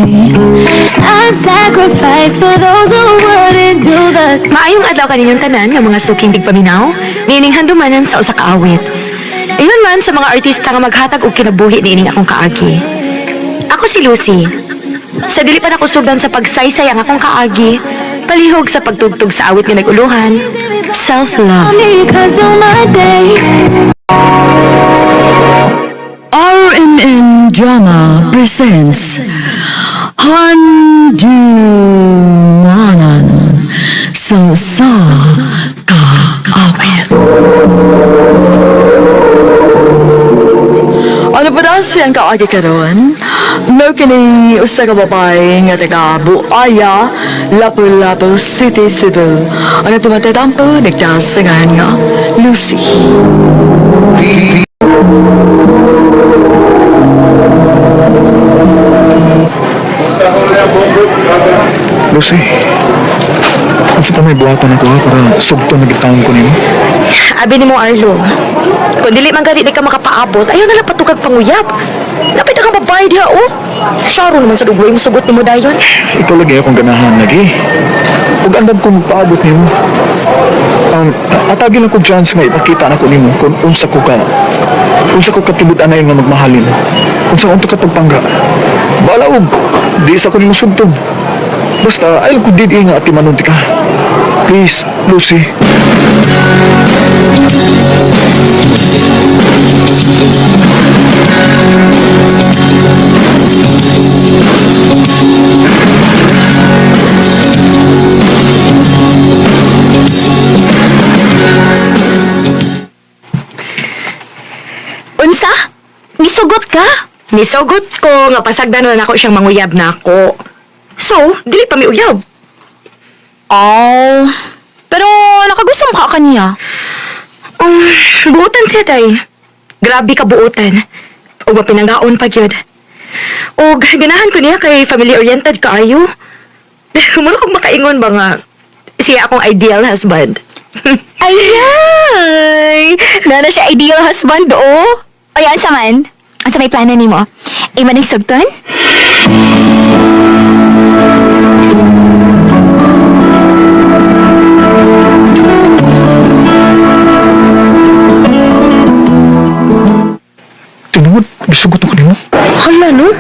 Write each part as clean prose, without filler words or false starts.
I sacrifice for those who wouldn't do the same. Maayong adlaw kaninyong tanan nga mga suking tigpaminaw, niining handumanan sa usa ka awit. Ingon man sa mga artista nga maghatag og kinabuhi niining akong kaagi. Ako si Lucy. Sa dili pa nako sugdan sa pagsaysay ang akong kaagi, palihog sa pagtugtog sa awit nga naguluhan, self-love. Me 'cause you're my date. RMN Drama presents Handumanan sa Usa Ka Awit. Ano pa daw siyang kaagi karon? Mao kining usa ka babae nga taga Buaya, Lapu-Lapu City, Cebu. Ang tumatatampo nagtasingan nga Lucy. Lucy, unsa pa may buhaton ako ha para sugto na gitawon ko nimo? Abi nimo Arlo, kung dili man gani di ka makapaabot, ayaw na lang patugag panguyab. Napit kang babae diha, oh. Sharon naman sa dugway mo sugot nimo dayon. Ikaw lagi akong ganahan lagi. Ug andam ko magpaabot nimo. Atagi lang ko chance nga ipakita nako nimo kung unsa ko katibud-anay nga magmahal nimo. Unsa unto ka pagpangga. Bala og di sa ko nimo sugton. Basta ayaw ko did nga atimanon ti ka. Please, Lucy. Unsa? Nisugot ka? Nisugot ko nga pasagdan na nako siyang manguyab na ako. So, dili pa mi uyab. Oh, pero nakagusto mo ka kaniya. Buutan siya tay. Grabe ka buutan. O mapinangaon pa gyud. O ganahan ko niya kay family oriented kaayo. Mura kong makaingon ba nga siya akong ideal husband. Ayay! Nana siya ideal husband, oh. Ay, ansa man? Ansa may plano nimo? Ima ning sugton? Tinuod, gisugot ako nimo. Hala no?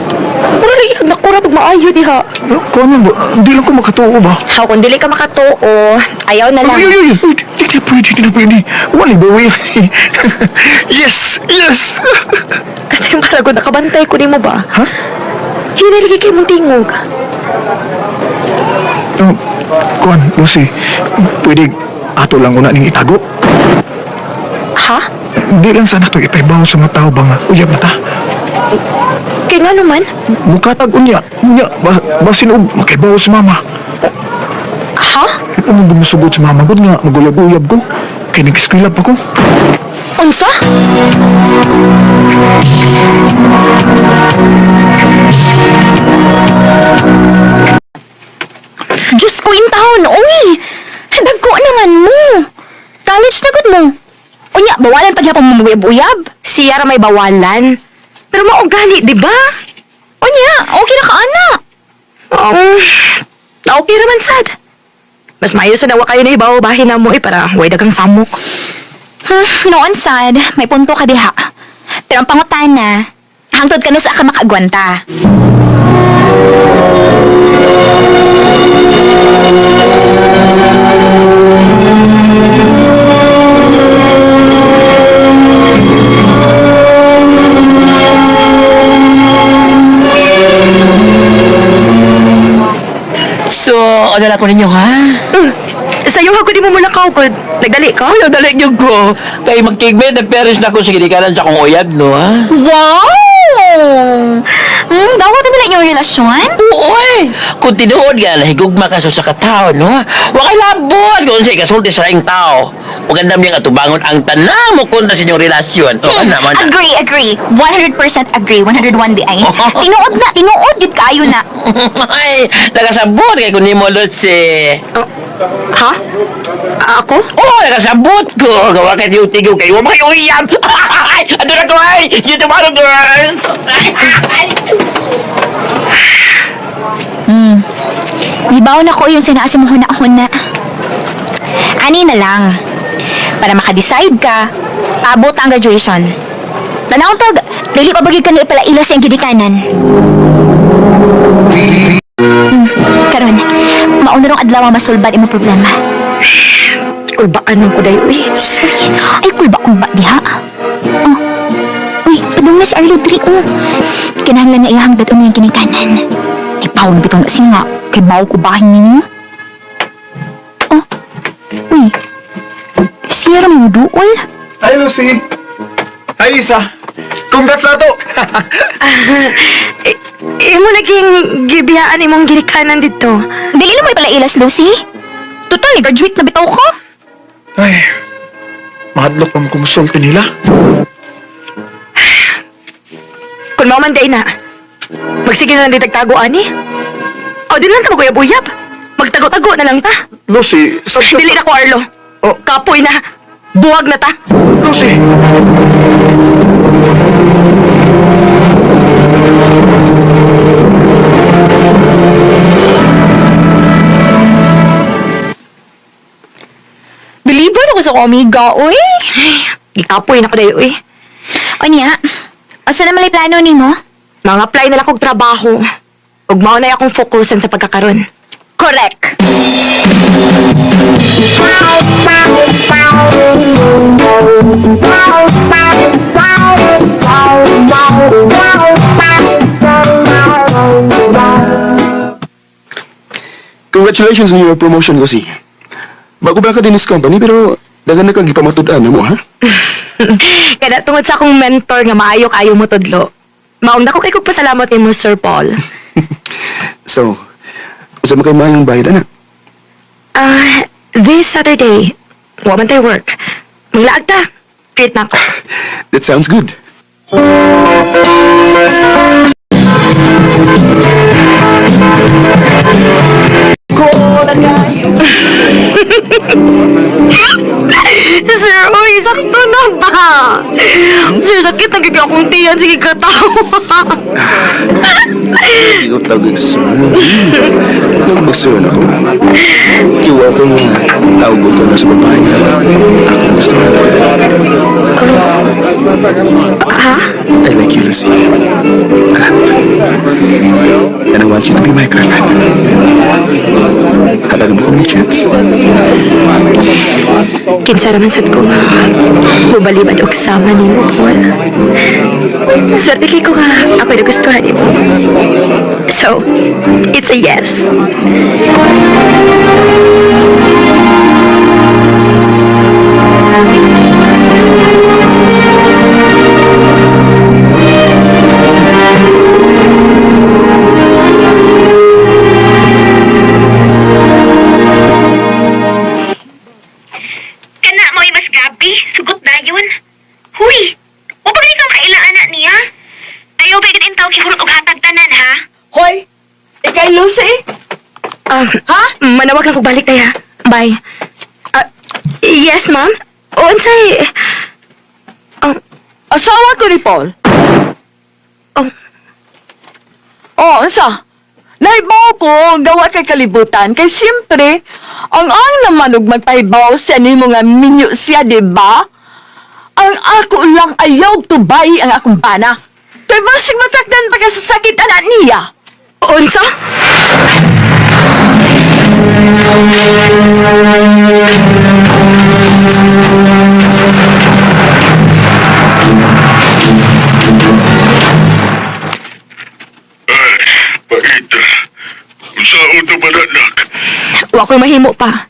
Mura lagi kag nakurat og maayo diha. Kuan lang ba? Di lang ko makatuo ba? How kung dili ka makatuo, ayaw na lang. Ay, ay, ay, ay, di na pwede, di na pwede. Wala ba, way? Yes, yes! Kasi marago nakabantay ko nimo ba? Ha? Hinay lagi kay mong tingog. Kuan, Lucy, pwede ato lang una ning itago. Ha? Di lang sana to ipaibaw sa mga tao ba nga, uyab na ta. Kay nga naman? Mukatag unya, unya, basin og makaibaw sa mama. Ha? Ano gumusugot sa mama gud nga, maguyab-uyab ko. Kay nag-eskwela pa ko. Unsa? Diyos ko intahon, uy! Dagko naman mo. College na gud mo. Unya, bawalan pa gyapon mo maguyab-uyab. Siya ra may bawalan. Pero mao gani, di ba? Unya, okay na ka, ana. Okay raman sad. Mas maayo sa nawa kayo na ibaw bahin na mo eh para way dagang samok. Noon sad, may punto ka diha. Pero ang pangutana, hangtod ka no sa ka makaagwanta. So, ano na ko ninyo, ha? Sayo ha ko di mo mulakaw gud. Nagdali ka? Ay, dali niyo ko. Kay magkigbet na peres na ko sa ginikanan sa akong uyab, no, ha? Wow! Dawat na nila inyong relasyon? Oo, eh. Kung tinuod nga, nahigugma ka sa usa ka tao, no? Wa kay labot kung unsay kasulti sa laing tao. Ug andam niya nga tubangon ang tanan mo kontra sa inyong relasyon. O, ana man. na. Agree, agree. 100% agree. 101 di ay. Tinuod na, tinuod gid kaayo na. Ay, nakasabot kay kun nimo, Lucy. Oh, ha? Ako? Oo, nakasabot ko. Gawa kay tiyo tigo kay wa makay uyab. Ay, ato na ko ay. See you tomorrow, girls. Ay, ay. Nahibaw na ko yun sa naa sa imong huna-huna. Ani na lang. Para maka-decide ka, paabot ang graduation. Tanawang tag, dili pa bagay ka na ipalaila sa iyang gidikanan. Karon, mauna rong adlaw ang masulbad imong problema. Kulbaan man ko dayo uy. Uy, ay kulba-kulba diha. Oh. Uy, padung na si Arlo diri oh. Kinahanglan na iyahang dad-on niyang ginikanan. Ipaw na bitaw na siya nga, kay bawo ko bahin ninyo. Oh. Uy. Siya ra may muduol. Hi, Lucy. Hi, Lisa. Congrats na to! Imo naging gibiyaan imong ginikanan dito. Dili na mo ipalailas, Lucy. Total, graduate na bitaw ko. Ay, mahadlok pa mo kumusulti nila. Kung mao man day na, magsige na lang di tagtago ani. O di lang ta maguyab-uyab. Magtago-tago na lang ta. Lucy, sa... Dili na ko, Arlo. Oh. Kapoy na. Buwag na ta. Lucy! Believer ako sa akong amiga, uy. Gikapoy na ko dayo uy. O niya, asa na malay plano nimo? Mga apply na lang kog trabaho. Ug mao na akong fokusan sa pagkakaron. Correct. Congratulations on your promotion, Lucy. Bago ba ka din is company, pero daghan na kang gipamatud-an na mo, ha? Kada tungod sa akong mentor nga maayo kaayo mo tudlo. Maong dako kay kog pasalamat nimo, Sir Paul. So, usa man kay maayong bayad, anak. Ah, this Saturday, wa man tay work. Manglaag ta. Treat na ako. That sounds good. Sir, uy, sakto na ba? Sir, sakit na gigi akong tiyan. Sige, katawa. Hindi ko tawag sir. Nag-sir na ko. Iwa ko nga, tawag ko na sa babae. Ako gusto. Ha? I like you, Lucy. A lot. And I want you to be my girlfriend. Hatagan mo kami chance. Kinsa raman sad ko nga mubalibad og sama nimo, Paul. Swerte kay ko nga ako'y nagustuhan nimo. So, it's a yes. Kana mo'y mas gabi, sugot na yun. Huy, wa pa gani kang kailaan na niya? Ayaw ba ganin taong ihurot og hatag tanan, ha? Hoy, ikay Lucy? Ha? Manawag lang kog balik tayo. Bye. Ah, yes, ma'am. Unsay... Oh, Asawa ko ni Paul. oh, Oh, unsa? Nahibaw ko ang gawa kay kalibutan kay siyempre ang naman og magpahibaw siya nimo nga minyo siya, di ba? Ang ako lang ayaw tubay ang akong bana. Kay basig matakdan pa ka sa sakit anak niya. unsa? Pait. Unsa unta ba na, nak? Wa ko'y mahimo pa.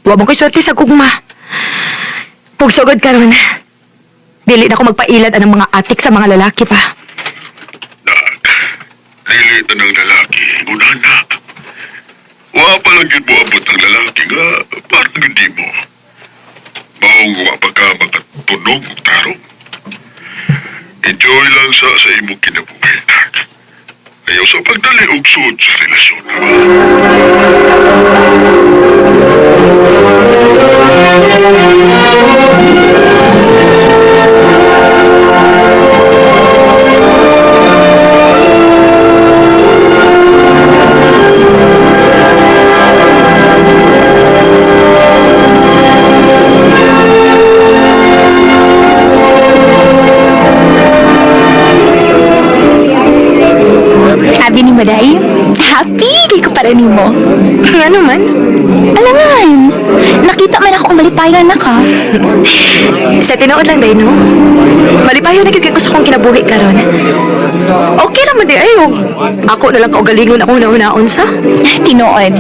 Wa mo ko'y swerte sa gugma. Pugsugod karon. Dili na ko magpailad anang mga atik sa mga lalaki pa. Nak, dili ta ng lalaki. Gunana. Wa pa lang yun mo abot ang lalaki nga parang hindi mo. Maong wa pa ka makatunog og tarong. Enjoy lang sa imong kinabuhi, nak. Ayaw sa pagdali og sud sa relasyon, ha? gyud nimo, day. Happy kay ko para nimo. Nga naman. Alangan, nakita man ako ang malipayan na ka. Sa tinuod lang day, no? Malipayon na gyud kay ko sa akong kinabuhi karon. Okay naman di ay, og ako na lang kaugalingon ako na-unaon sa. Tinuod.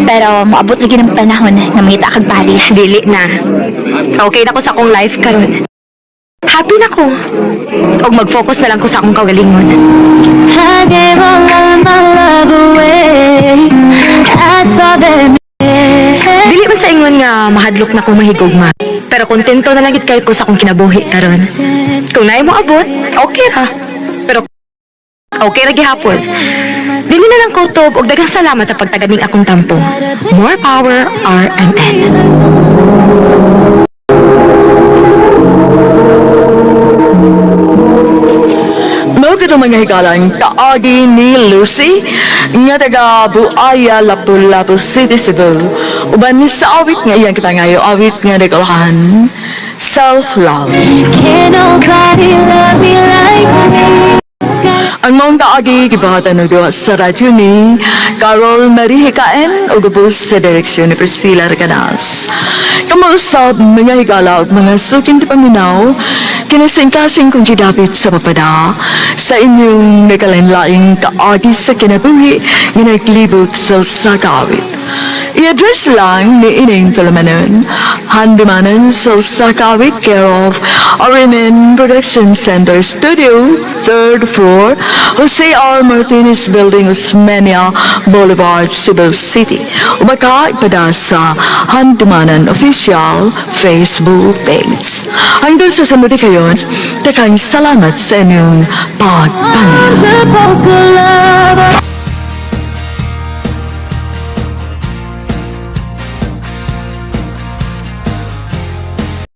Pero moabot lagi ng panahon nga mangita kag paris. Dili na. Okay na ko sa akong life karon. Happy na ko. Og mag-focus na lang ko sa akong kaugalingon. I gave all of my love away. I saw them. Dili man sa ingon nga mahadlok na kong mahigugma. Pero kontento na lang gid kay ko sa akong kinabuhi karon. Kung naay mo abot, okay ra. Pero okay ra gihapon. Dili na lang kutob og daghang salamat sa pagtaganing akong tampo. More power, RMN. Mao kadtong mga higalang kaagi ni Lucy nga taga Buaya, Lapu-Lapu City, Cebu. Uban ni sa awit nga iyang kipangayo, awit nga nagulahan, Self-Love. Can't nobody love me like me. Ang maong kaagi gibahatan og duha sa radyo ni Carol Marie Hikaen ug ubos sa direksyon ni Priscilla Recanas. Kamo usab mga higala ug mga suking paminaw, kinasingkasing kong gidapit sa papada sa inyong nagkalain-laing kaagi sa kinabuhi nga naglibot sa usa ka awit. I-address lang ni ining tulumanon, Handumanan sa usa ka awit, care of RMN Production Center Studio, 3rd floor, Jose R. Martinez Building, Osmeña Boulevard, Cebu City. O baka ipada sa Handumanan Official Facebook page. Hanggang sa samudi kayon, daghang salamat sa inyong pagpaminaw. I'm supposed to love her.